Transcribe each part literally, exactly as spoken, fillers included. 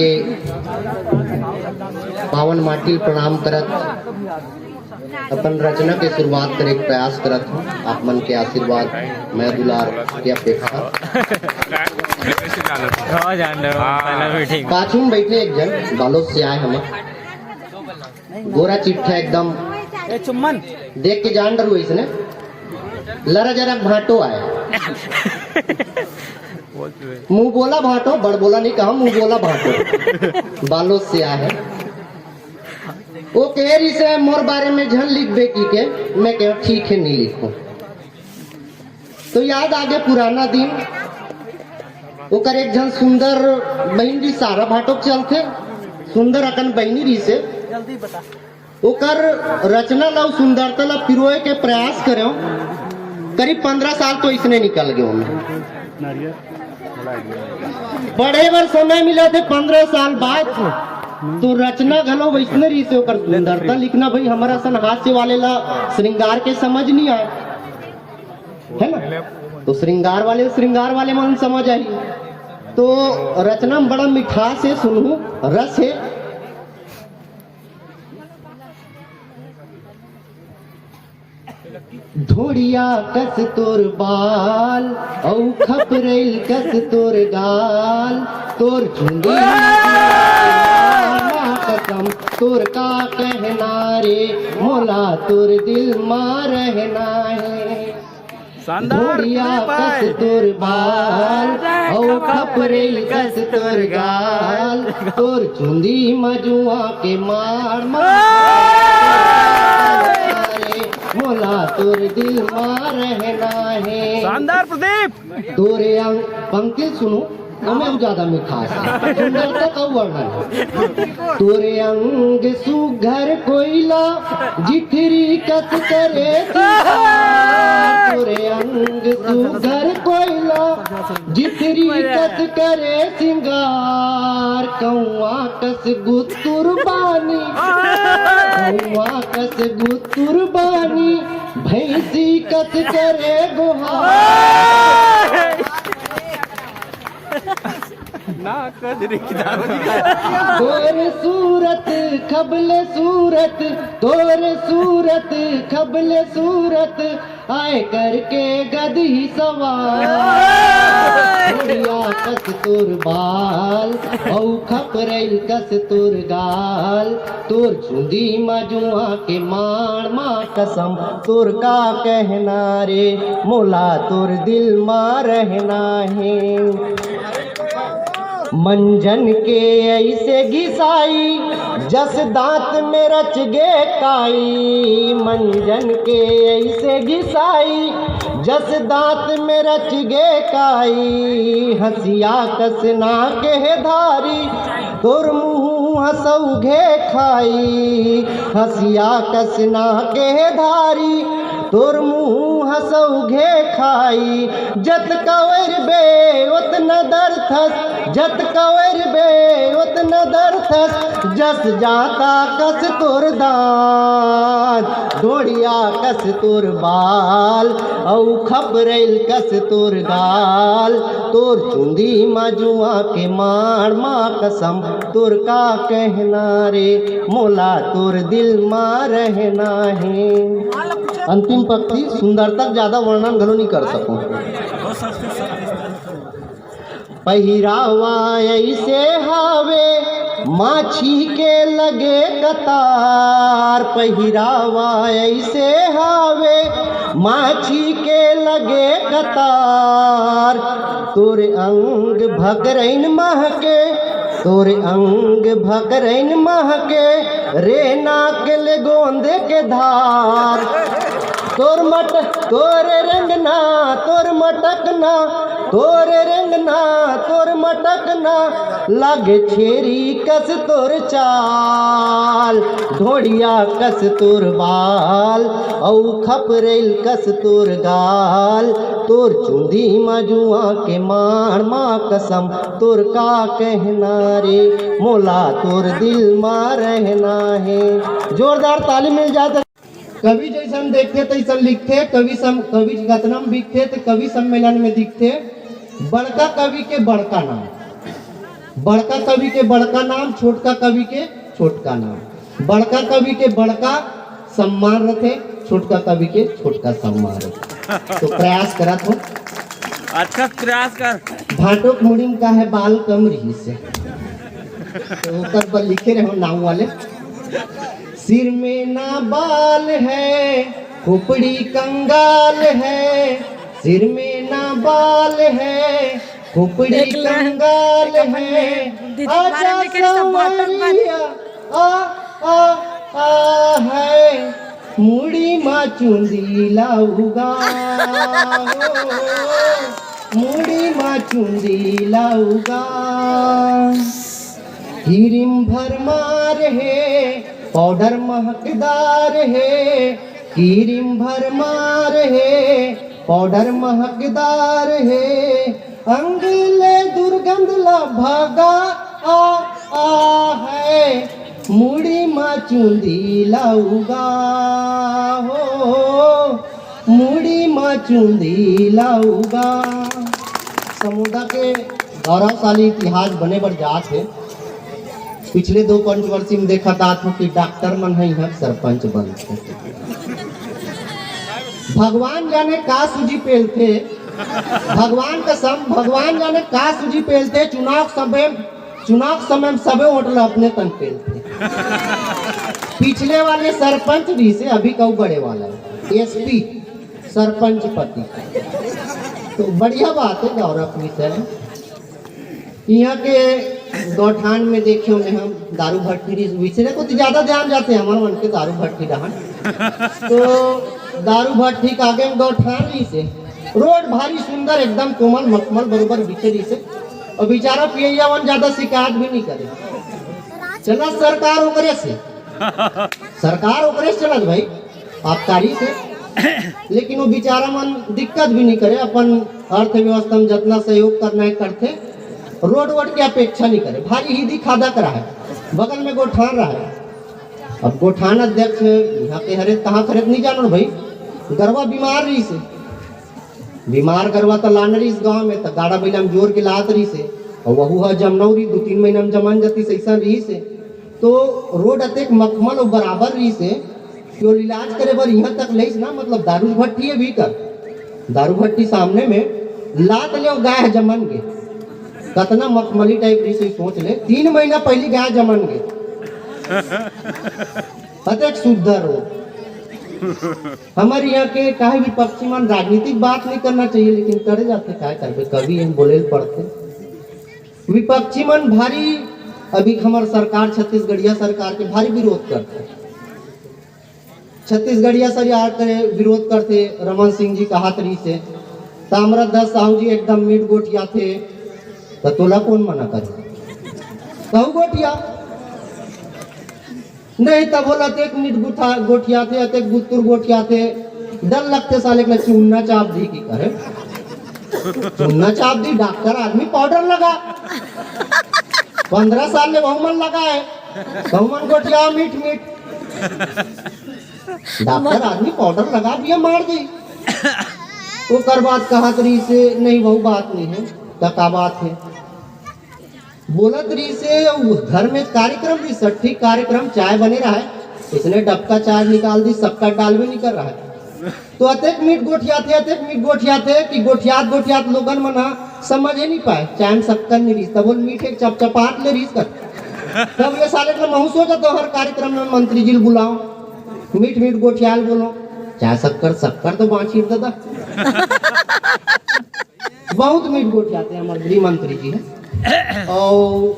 के पावन माटी प्रणाम करत अपन रचना के शुरुआत करे के प्रयास करत हूँ। आप मन के आशीर्वाद, मया दुलार के अपेक्षा। हाँ, जान रहे हो, चलो भी ठीक। पाछू में बैठे एक जन बालोद से आए हमर, गोरा चिट्ठा एकदम, ए चुम्मन, देख के जान डरू इसने, लरा जरा भाटो आए। मुंह बोला भाटो, बड़ बोला नहीं कहा, मुंह बोला भाटो। बालोद से आए है। वो कह रही से मोर बारे में झन लिखबे की के, मैं कह ठीक है, नहीं लिखो। तो याद आगे पुराना दिन, ओकर एक झन सुंदर बहिन जी, सारा भाटो के चलथे, सुंदर अकन बहिनी रही से, जल्दी बता। ओकर रचना ला अउ सुंदरता ला पिरोए के प्रयास करेंव। करीब पंद्रह साल तो इसने निकल गए ओमे। पढ़े बर समय मिला थे पंद्रह साल बाद, तो रचना घलो वैसने रही से ओकर सुंदरता लिखना भाई, हमारा सन हास्य वाले ला श्रृंगार के समझ नहीं आए, है ना? तो श्रृंगार वाले, श्रृंगार वाले मन समझ आई। तो रचना में बड़ा मिठास है, सुनहू रस है। धोड़िया कस तोर बाल, अउ खपरेल कस तोर गाल, तोर चुंदी कसम, तोर का कहना रे, मोला तोर दिल मा रहना है। शानदार, धोड़िया प्रदीप भाई। कस तोर बाल, अउ खपरेल कस तोर गाल, तोर चुंदी मजुआ के मार मार। मोला तोर दिल मा रहना है। शानदार प्रदीप। तोरे अंग, पंक्ति सुनू, ओमे अउ ज्यादा मिठास है। सुंदरता का वर्णन है। तोरे अंग सुघर कोइला, जिथरी कस करे सिंगार। तोरे अंग सुघर कोइला, जिथरी कस करे सिंगार। कौआ कस गुत्तुर बानी, कौआ कस गुत्तुर बानी, भैंसी कस करे गोहार। ना कदरी तोर सूरत खबले सूरत, तोर सूरत खबले सूरत, आए करके गदही सवार। धोड़िया कस तोर बाल, अउ खपरेल कस तोर गाल, तोर चुंदी मजुआ के माण मा कसम, तोर का कहना रे, मोला तोर दिल मा रहना है। मंजन के ऐसे घिसाई, जस दांत में रच गे काई। मंजन के ऐसे घिसाई, जस दांत में रच गे काई। हंसिया कस नाक हे धारी, तोर मुंह हंसौघे खाई। हंसिया कस नाक हे धारी, तोर मुंह हंसौघे खाई। जत कवर बे ओतना दरथस, जत कवर बे ओतना दरथस, जस जाता कस तोर दांत, ढोड़िया कस तोर बाल, अउ खपरेल कस तोर गाल। तोर चुंदी मा जुआ के माड़ मा कसम, तोर का कहना रे, मोला तोर दिल मा रहना हे। अंतिम पंक्ति, सुंदरता के ज्यादा वर्णन घलो नहीं कर सकूं। पहिरावा ऐसे हावे, माछी के लगे कतार। पहिरावा ऐसे हावे, माछी के लगे कतार। तोर अंग भकरैन महके, तोर अंग भकरैन महके, रे नाक ले गोंद के धार। तोर मट, तोर रेंगना, तोर मटकना, तोर रेंगना, तोर मटकना, लागे छेरी कस तोर चाल। ढोड़िया कस तोर बाल, अउ खपरेल कस तोर गाल। तोर चुंदी मा जुआ के माड़ मा कसम, तोर का कहना रे, मोला तोर दिल मा रहना हे। जोरदार ताली मिल जाए तो। कवि जैसन देखथे तैसन लिखथे, कवि सम-, कवि रचना में बिकथे तो कवि सम्मेलन में दिखथे। बड़का कवि के बड़का नाम। बड़का कवि के बड़का नाम, छोटका कवि के छोटका नाम। बड़का कवि के बड़का सम्मान रथे, छोटका कवि के छोटका सम्मान रथे। तो प्रयास करत हो। अच्छा, प्रयास कर। भांटो के मुड़ी में का है, बाल कम रहिसे, तो ओकर पर लिखे रहे नाम वाले। सिर में ना बाल है, खोपड़ी कंगाल है, सिर में ना बाल है, खोपड़ी देख ले, कंगाल है। दीदी के बारे में कह रही सब भांटो के बारे में। आ, आ, आ है, मुड़ी मा चुंदी लाउगा हो, मुड़ी मा चुंदी लाउगा। क्रीम भरमार है, पाउडर महकदार है, क्रीम भरमार है, पाउडर महकदार है, अंग ले दुर्गंध ला भागा आ, आ है, मुड़ी मा चुंदी लाउगा हो, मुड़ी मा चुंदी लाउगा। समोदा के गौरवशाली इतिहास बने बर जात हे। पिछले दो पंचवर्षी में देखत आत हो कि डॉक्टर मन ह इहाँ सरपंच बनथे। भगवान जाने का सूजी पेलथे, भगवान कसम, भगवान जाने का सूजी पेलथे। चुनाव समय, चुनाव समय में सबे वोट ला अपने तन पेलथे। पिछले वाले सरपंच रहिसे, अभी कऊ बड़े वाला है, एसपी, सरपंच पति। तो बढ़िया बात है, गौरव विषय है। इहाँ के गौठान में देखे होंगे हम, दारू भट्टी रहिस, विचरे को तो ज्यादा ध्यान जाथे हमर मन के दारू भट्टी डहन। तो दारू भट्टी के आगे में गौठान रहिसे, रोड भारी सुंदर, एकदम कोमल मखमल बरोबर बिछे रहिसे। अउ बेचारा पियइया मन ज्यादा शिकायत भी नहीं करे। चलत सरकार ओकरे से, सरकार ओकरे से चलत भाई, आबकारी से। लेकिन वो बेचारा मन दिक्कत भी नहीं करे, अपन अर्थव्यवस्था में जतना सहयोग करना है करथे, रोड वोड के अपेक्षा नहीं करे। भारी हिदी खादा करा है, बगल में गोठान रहा है। अब गोठान अध्यक्ष यहाँ के हरे, कहाँ के हरे नहीं जानो भाई, गरवा बीमार रहिसे, बीमार गरवा त लान रहिस गाँव में, त गाड़ा बइला में जोर के लात रहिसे, अउ वहू ह जमनऊ रहिस, दू तीन महीना में जमन जतिस, अइसन रहिसे। तो रोड अतेक मखमल अउ बराबर रहिसे कि ओला इलाज करे बर इहाँ तक लेइस ना, मतलब दारू भट्टी भी कर, दारू भट्टी सामने में लात ले गाय ह जमन गे। कतना मखमली टाइप रहिसे, सोच ले, तीन महीना पहली गाय जमन गे। अतेक सुंदर रोड। हमर यहाँ के काहे विपक्षी मन राजनीतिक बात नहीं करना चाहिए, लेकिन करे जाथे, काय करबे, कवि हम बोले ल पड़थे। विपक्षी मन भारी, अभी हमर सरकार, छत्तीसगढ़िया सरकार के भारी विरोध करथे। छत्तीसगढ़िया सरकार के विरोध करथे, रमन सिंह जी कहत रहिसे, ताम्रध्वज साहू जी एकदम मीठ गोठियाथे, त तोला कौन मना करे? कहू गोठिया। नहीं, तब बोला, अतेक मीठ गुथा-, गोठियाथे, अतेक गुत्तुर गोठियाथे, डर लगथे साले के चूना चाप दी की करे। चूना चाप दी, डॉक्टर आदमी पाउडर लगा। पंद्रह साल ले वहू मन लगा है, वहू मन गोठिया मीठ मीठ। डॉक्टर आदमी पाउडर लगा दिया, मार दी। ओकर बाद कहत रहिसे, नहीं, वहू बात नहीं है, त का बात है? बोलत रहिसे, उ घर में कार्यक्रम भी, सट्ठी कार्यक्रम, चाय बने रहा है, इसने डबका चाय निकाल दी, शक्कर डालबे नहीं कर रहा है। तो अतेक मीठ गोठियाथे, अतेक मीठ गोठियाथे कि गोठियात गोठियात लोगन मन ह समझ ही नहीं पाए, चाय में शक्कर नहीं रहिस, तब वो मीठ एक चपचपात ले रहिस कर। तब ये साले के महूँ सोचत हो, हर कार्यक्रम में मंत्री जी ल बुलाओ, मीठ मीठ गोठियाल बोलो, चाय शक्कर, शक्कर तो बाँची दादा। बहुत मीठ गोठियाथे हमर गृह मंत्री जी ह। अउ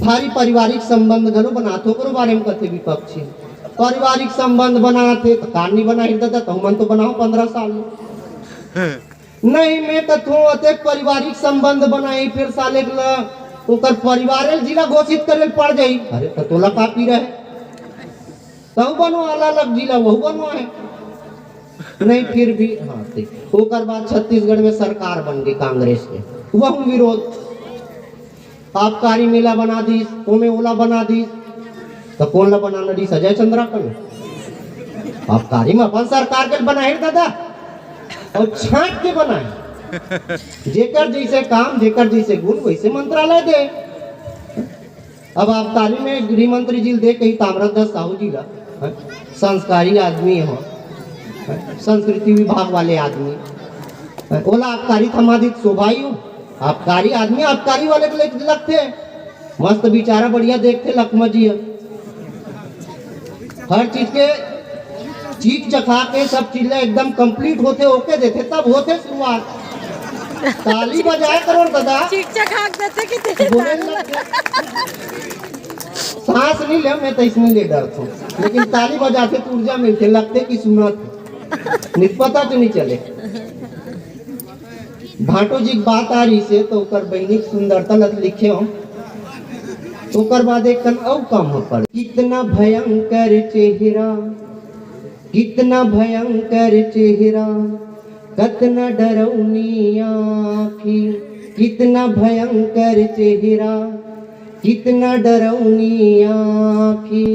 भारी पारिवारिक संबंध घलो बनाथे, ओकरो बारे में कथे विपक्षी। पारिवारिक संबंध बनाथे त का नहीं बनाही दादा, तहू मन तो बनाओ पंद्रह साल में। नहीं, मैं कथों अतेक पारिवारिक संबंध बनाही, फिर साले के ल ओकर परिवार ल जिला घोषित करे ल पड़ जाही। अरे त तोला का पीरा हे? तहू बनवा अलग-अलग जिला, वहू बनवा है। नहीं, फिर भी, हाँ, ठीक। ओकर बाद छत्तीसगढ़ में सरकार बन गई कांग्रेस के, वहू विरोध। आबकारी में एला बना दीस, ओमे ओला बना दीस, त कोन ला बनाना रहिस? अजय चंद्राकर। आबकारी में अपन सरकार के बनाए दादा, अउ छांट के बनाए। जेकर जैसे काम, जेकर जैसे गुण, वैसे मंत्रालय दे। अब आबकारी में गृह मंत्री जी ल देख के ही ताम्रध्वज साहू जी ला, हैं, संस्कारी आदमी हो, हैं, संस्कृति विभाग वाले आदमी, हैं, ओला आबकारी थमा दी त शोभा ही हो। आबकारी आदमी आबकारी वाले के ले लगथे, मस्त बिचारा बढ़िया देखथे लखमा जी ह। हर चीज के चीख चखा के सब चीज ला एकदम कंप्लीट होथे, ओके देथे, तब होथे शुरुआत। ताली बजाए करो न दादा। चीख चखा के देथे कि ते बोले ताली लग गए। सांस नहीं ले, मैं तो इसमें ले डरता हूँ, लेकिन ताली बजाथे तो ऊर्जा मिलथे, लगथे कि सुनत हे। नहीं पता तो नहीं चले। भांटो जी के बात आ रही से तो ओकर बहिनी के सुंदरता लत लिखे हो। ओकर बाद एक कन अउ कम हो पड़। कितना भयंकर चेहरा, कितना भयंकर चेहरा, कतना डरौनी आँखी। कितना भयंकर चेहरा, कितना डरौनी आँखी,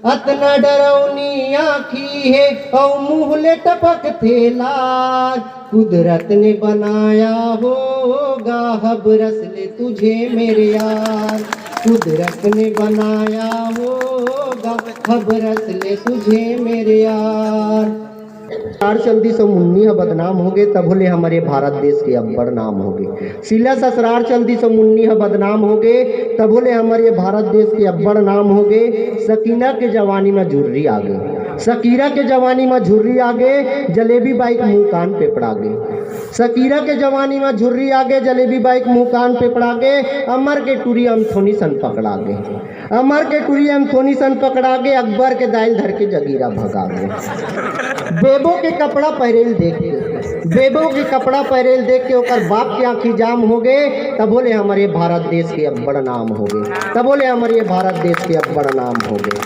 अतना डरौनी आँखी हे, अउ मुँह ले टपकथे लार। कुदरत ने बनाया होगा हबरस ले तुझे मेरे यार, कुदरत ने बनाया होगा हबरस ले तुझे मेरे यार। ससुरार चल दिस अउ मुन्नी ह बदनाम होगे, तभो ले हमर ये भारत देश के अब्बड़ नाम होगे। शीला ससुरार चल दिस अउ मुन्नी ह बदनाम होगे, तभो ले हमर ये भारत देश के अब्बड़ नाम होगे। सकीना के जवानी म झुर्री आगे, सकीरा के जवानी म झुर्री आगे, जलेबी बाई के मुँह कान पेपड़ा गे। सकीरा के जवानी म झुर्री आगे, जलेबी बाई के मुँह कान पेपड़ा गे, अमर के टुरी अमथोनी सन पकड़ा गे। अमर के टुरी अमथोनी सन पकड़ा गे, अकबर के दाई ल धर के जगीरा भगा गे। बेबो के कपड़ा पहिरे ल देख के, बेबो के कपड़ा पहिरे ल देख के ओकर बाप के आँखी जाम होगे, तभो ले हमर ये भारत देश के अब्बड़ नाम होगे, तभो ले हमर ये भारत देश के अब्बड़ नाम होगे।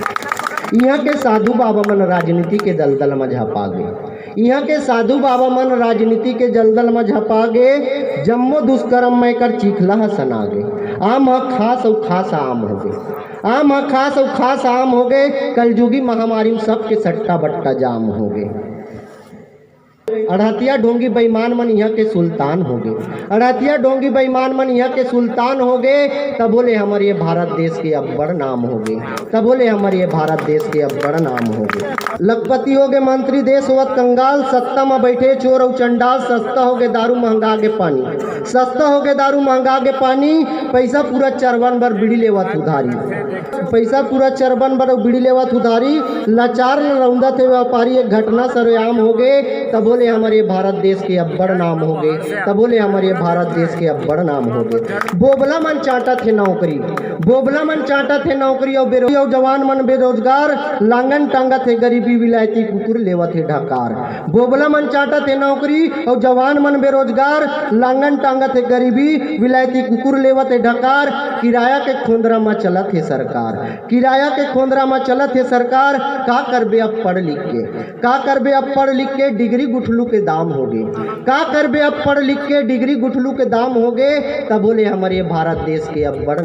इहाँ के साधु बाबा मन राजनीति के दलदल म झपा गे। इहाँ के साधु बाबा मन राजनीति के दलदल म झपा गे। जम्मो दुष्कर्म म एकर चिखला ह सना गे। आम ह खास अउ खास आम होगे। आम ह खास अउ खास आम होगे। कलजुगी महामारी म सबके सट्टा बट्टा जाम होगे। अड़हतिया ढोंगी बेईमान मन इहाँ के सुल्तान होगे। अड़हतिया ढोंगी बेईमान मन इहाँ के सुल्तान होगे। तभो ले हमर ये भारत देश के अब्बड़ नाम होगे। तभो ले हमर ये भारत देश के अब्बड़ नाम होगे। लखपति होगे मंत्री, देश होवत कंगाल, सत्ता म बइठे चोर अउ चंडाल, सस्ता होगे दारू, महंगा गे पानी। सस्ता होगे दारू, महंगा गे पानी, पइसा पूरा चरवन बर बीड़ी लेवत उधारी। पइसा पूरा चरवन बर बीड़ी लेवत उधारी, लाचार ल रौंदत हे व्यापारी, एक घटना सरेआम होगे, तभो ले हमर ये भारत देश के अब्बड़ नाम होगे, तभो ले हमर ये भारत देश के अब्बड़ नाम होगे। बोबला मन चांटत हे नौकरी, बोबला मन चांटत हे नौकरी, अउ बेरो-, अउ जवान मन बेरोजगार, लांगन टांगत हे गरीबी, विलायती कुकुर लेवत हे ढकार। बोबला मन चांटत हे नौकरी, अउ जवान मन बेरोजगार, लांगन टांगत हे गरीबी, विलायती कुकुर लेवत हे ढकार। किराया के खोंदरा म चलत हे सरकार, किराया के खोंदरा म चलत हे सरकार। का करबे अब पढ़ लिख के, का करबे अब पढ़ लिख के, डिग्री गुठलू के दाम होगे। का करबे अब पढ़ लिख के, डिग्री गुठलू के दाम होगे। तभो ले हमर ये भारत देश के अब्बड़